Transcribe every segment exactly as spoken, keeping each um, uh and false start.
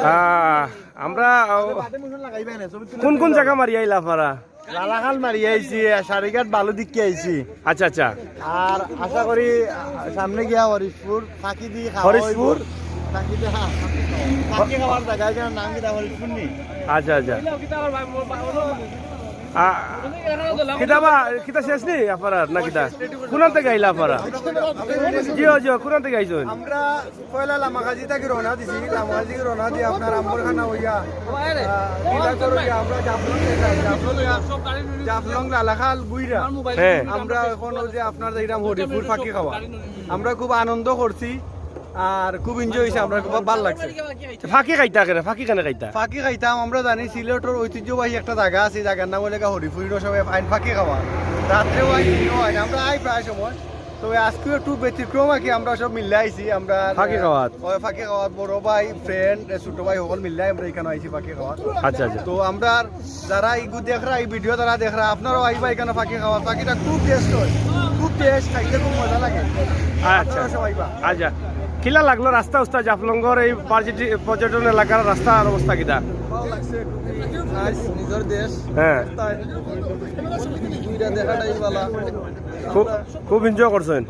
আহ, আমরা, আহ, কোন কোন জাগা মারি আইলা আপনারা? লালাখাল মারি আইছি, আর সারিঘাট বালু দেখি আইছি। আচ্ছা, আচ্ছা। আর আশা করি, আহ, সামনে গিয়া হরিশপুর, ফাঁকি দি খাওয়া হরিশপুর? অইবো। ফাঁকি দি, হ্যাঁ। ফাঁকি খাওয়ার জাগা, এটার নাম কিতা, হরিশপুর নি? আচ্ছা, আচ্ছা। আ, কিতা বা, কিতা শেষ নি আপনারার না কিতা? কোনান থাকি আইলা আপনারা? জিও, জিও, কোনান থাকি আইছইন? আমরা পয়লা লামাকাজি থাকি রওনা দিছি, লামাকাজি রওনা দিয়া আপনার আম্বরখানা অইয়া, আহ, দিনাজপুর অইয়া আমরা জাফলং যাই, জাফলং, জাফলং লালাখাল ঘুইরা। হ্যাঁ। আমরা এখন অউ যে আপনার যাইরাম হরিপুর ফাঁকি খাওয়া, আমরা খুব আনন্দ করছি আর খুব enjoy অইছে, আমরার খুব ভালা লাগছে। ফাঁকি খাইতা কেনে? ফাঁকি কেনে খাইতা? ফাঁকি খাইতাম, আমরা জানি সিলেটর ঐতিহ্যবাহী একটা জাগা আছে, জাগার নাম অইলো গিয়া হরিপুর, সবে আইন ফাঁকি খাওয়া, রাত্রেও আইন, দিনেও আইন, আমরা আই প্রায় সময়। তবে আজকেও একটু ব্যতিক্রম আর কি, আমরা সব মিল্লা আইছি, আমরা ফাঁকি খাওয়াত? ওই ফাঁকি খাওয়াত, বড় ভাই, friend, ছোট ভাই হকল মিল্লা আমরা ইখানো আইছি ফাঁকি খাওয়াত। আচ্ছা, আচ্ছা। তো আমরা যারা ইগু দেখরা, এই video যারা দেখরা, আপনারাও আইবা ইখানো ফাঁকি খাওয়াত, ফাঁকিটা খুব taste হয়, খুব taste, খাইতে খুব মজা লাগে। আচ্ছা। আপনারাও সব আইবা। আচ্ছা, কিলা লাগলো রাস্তা উস্তা জাফলংগর এই পর্যটি-, পর্যটন এলাকার রাস্তার অবস্থা কিতা? ভালা লাগছে, খুবই nice, নিজর দেশ। হ্যাঁ। তাই দুইটা দেখাটাই ভালা। খুব, খুব enjoy করছইন?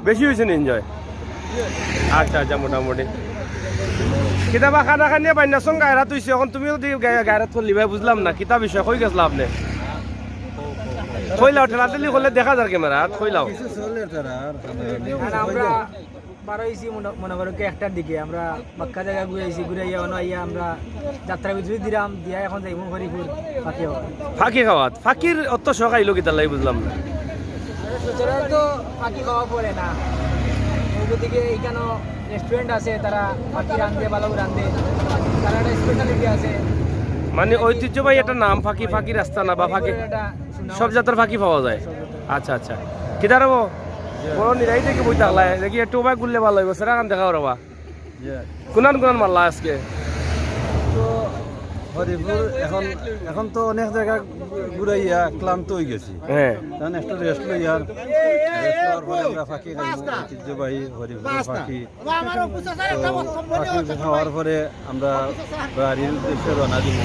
বেশি অইছে নি enjoy? আচ্ছা, আচ্ছা, মোটামুটি। কিতাবা খানা খানিয়া বাইন্না সঙ্গে গায়রাত অইছে, এখন তুমিও দি গায়-, গায়রাত করলি ভাই, বুঝলাম না, কিতা বিষয়, কই গেছলা আপনে? কইলাও, ঠেলাঠেলি করলে দেখা যার camera, আর কইলাও। আর আমরা বারোইছি মনে, মনে করো কি একটার দিকে, আমরা বাক্কা জাগা ঘুরাইছি, ঘুরাইয়া অনো আইয়া আমরা যাত্রা বিরতি দিলাম, দিয়া এখন যাইমু হরিপুর ফাঁকি খাওয়া। ফাঁকি খাওয়াত? ফাঁকির অত শখ আইলো কিতার লাগি বুঝলাম না। সচরাচর তো ফাঁকি খাওয়া পড়ে না, ওদিকে এখানো restaurant আছে, তারা ফাঁকি রান্ধে, ভালা রান্ধে, তারা একটা speciality আছে। মানে ঐতিহ্যবাহী একটা নাম ফাঁকি, ফাঁকি রাস্তা না বা ফাঁকি, এটা সুনাম সব আছে। জাতের ফাঁকি পাওয়া যায়। আচ্ছা, আচ্ছা। কিতা রে বা? বড় নিরাই দেখি বই থাকলা, দেখি একটু উবায় ঘুরলে ভালা অইবো, সেরা কান দেখাও রে বা। কোনান কোনান মারলা আজকে? তো হরিপুর এখন, এখন তো অনেক জাগা ঘুরাইয়া ক্লান্ত অই গেছি। হ্যাঁ। তখন একটু rest লই আর। Rest লওয়ার পরে আমরা ফাঁকি খাইমু, ঐতিহ্যবাহী হরিপুর ফাঁকি। তো ফাঁকি খাওয়ার পরে আমরা বাড়ির উদ্দেশ্যে রওনা দিমু।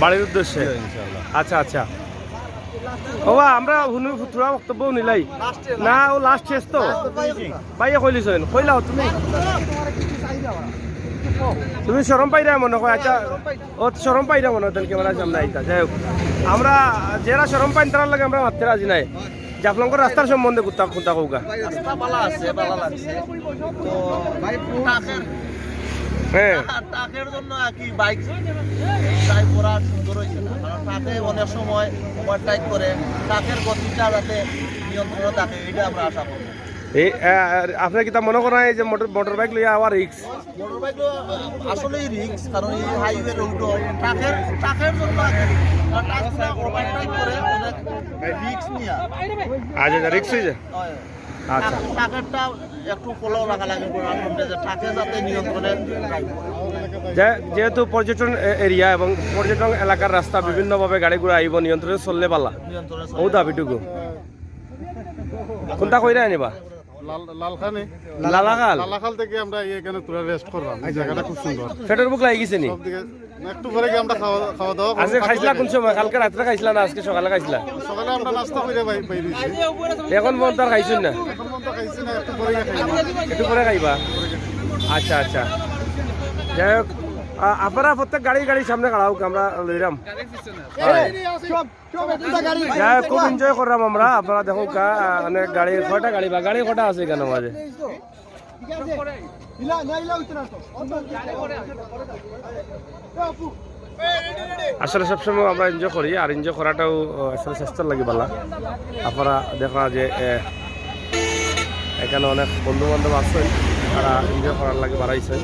বাড়ির উদ্দেশ্যে? জি, ইনশাআল্লাহ। আচ্ছা, আচ্ছা। ও বা, আমরা হুনু থুড়া বক্তব্য হুনিলাই। না, ও last শেষ তো। ভাইয়ে কইলিছইন, কইলাও তুমি। তুমি শরম পাইরা মনে কয়, আচ্ছা, ও শরম পাইরা মনে হয়, তাহলে camera সামনে আইতা। যাই হোক, আমরা যেরা শরম পাইন, তারার লগে আমরা মাততে রাজি নাই। জাফলংগর রাস্তার সম্বন্ধে কুন্তা, কুন্তা কউক্কা। রাস্তা ভালা আছে, ভালা লাগছে। তো ট্রাকের, হ্যাঁ। ট্রাকের জন্য আর কি bike drive করা সুন্দর অইছে না, কারণ ট্রাকে অনেক সময় overtake করে, ট্রাকের গতিটা যাতে নিয়ন্ত্রণে থাকে, এটা আমরা আশা করি। এই, আহ, আপনে কিতা মনে করইন এই যে মোটর, মোটর bike লইয়া আওয়া risk? মোটর bike লইয়া আসলেই risk, কারণ এই highway road, ট্রাকের, ট্রাকের জন্য আর কি। আর ট্রাক গুলা overtake করে অনেক risk নিয়া। আচ্ছা, আচ্ছা, risk অই যায়। হয়। আচ্ছা। ট্রাক-, ট্রাকেরটা একটু follow রাখা লাগে, যে ট্রাকে যাতে নিয়ন্ত্রণে drive করে। যে-, যেহেতু পর্যটন এ-, area এবং পর্যটন এলাকার রাস্তা, বিভিন্নভাবে গাড়ি ঘোড়া আইব, নিয়ন্ত্রণে চললে ভালা। নিয়ন্ত্রণে চললে ও দাবিটুকু। কুন্তা কইরা আনিবা? লাল-, লালখানি। লালাখাল? লালাখাল থাকি আমরা এই এখানে থুড়া rest করলাম। এই জাগাটা খুব সুন্দর। পেটর ভুক লাগি গেছে নি? সব দিকে, না, একটু পরে গিয়া আমরা খাওয়া, খাওয়া দাওয়া করমু। আজকে খাইছলা কুন সময়? কালকে রাত্রে খাইছলা না আজকে সকালে খাইছলা? সকালে আমরা নাস্তা করিয়া বাই-, বাইর অইছি। এখন পর্যন্ত আর খাইছইন না? এখন পর্যন্ত খাইছি না, একটু পরে গিয়া খাইমু। একটু পরে খাইবা? আচ্ছা, আচ্ছা। যাই হোক, আ-, আপনারা প্রত্যেক গাড়ি, গাড়ির সামনে খাড়া অউক্কা, আমরা লইরাম। গাড়ির পিছনে। হয়। যাই হোক, খুব enjoy করলাম আমরা। আপনারা দেখউক্কা, আহ, অনেক গাড়ি, কয়টা গাড়ি বা গাড়ি কয়টা আছে এখানে মাঝে? আসলে সবসময় আমরা enjoy করি, আর enjoy করাটাও, আহ, আসলে স্বাস্থ্যর লাগি ভালা। আপনারা দেখা যে, আহ, এখানে অনেক বন্ধু বান্ধব আছে, তারা enjoy করার লাগি বাড়াইছে।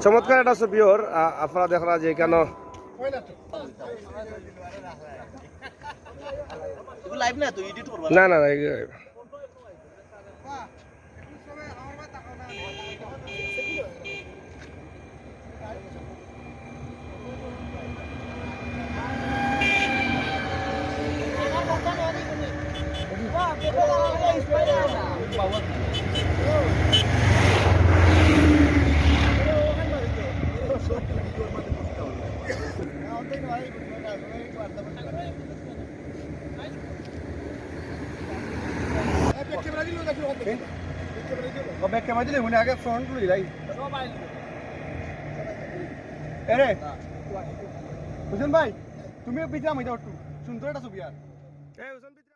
চমৎকার একটা ছবি অর, আ-, আপনারা দেখরা যে এখানে। Live না তো, edit করবা? না, না, না, এই-, ও ব্যাক ক্যামেরা দিলে মনে আগে ফ্রন্ট লই লাই। এরে, হুসেন ভাই, তুমি পিছনে আমি যাও একটু। সুন্দর একটা ছবি আর।